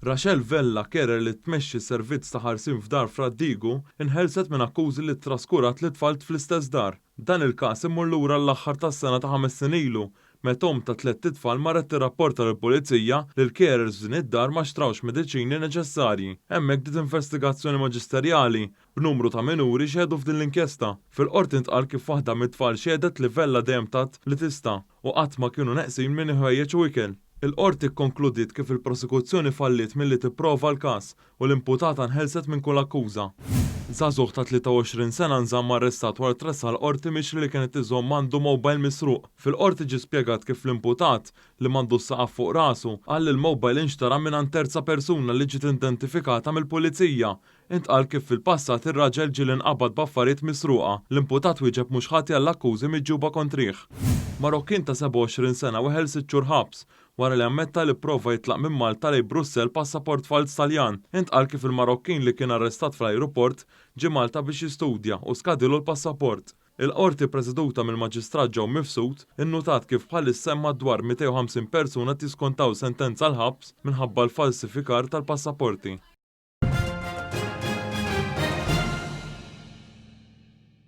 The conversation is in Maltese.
Rachelle Vella, carer li tmexxi servizz ta' ħarsien f'dar f'Raddigu, inħelset minn akkużi li ttraskurat lit-tfal fl-istess dar. Dan il-każ imur lura l-aħħar tas-sena ta' 5 snin ilu, meta omm ta' tlett itfal marret tirrapporta lill-Pulizija li l-carers f'din id-dar ma xtrawx mediċini neċessarji. Hemmhekk bdiet investigazzjoni maġisterjali, b'numru ta' minuri xehdu f'din l-inkjesta. Fil-Qorti ntqal kif waħda mit-tfal xehdet li Vella dejjem tat li tista' u qatt ma kienu neqsin minn ħwejjeġ u ikel. Il-Qorti kkonkludiet kif il-prosekuzzjoni falliet milli tipprova l-każ u l-imputata nħelset minn kull akkuża. Żagħżugħ ta' 23 sena nżamm arrestat wara tressaq l-Qorti mixli li kien qed iżomm għandu mobile misruq. Fil-Qorti ġie spjegat kif l-imputat, li m'għandux saqaf fuq rasu, qal li l-mobile inxtara mingħand terza persuna li ġiet identifikata mill-Pulizija. Intqal kif fil-passat ir-raġel ġieli nqabad b'affarijiet misruqa. L-imputat wieġeb mhux ħati għall-akkużi miġjuba kontrih. Marokkin ta' 27 sena weħel sitt xhur ħabs wara li ammetta li pprova jitlaq minn Malta lejn Brussell b'passaport falz Taljan. Intqal kif il-Marokkin li kien arrestat fl-ajruport ġie Malta biex jistudja u skadilu l-passaport. Il-Qorti ppreseduta mill-Maġistrat Joe Mifsud innutat kif bħalissa hemm madwar 250 persuna qed jiskontaw sentenza l-ħabs minħabba l-falsifikar tal-passaporti.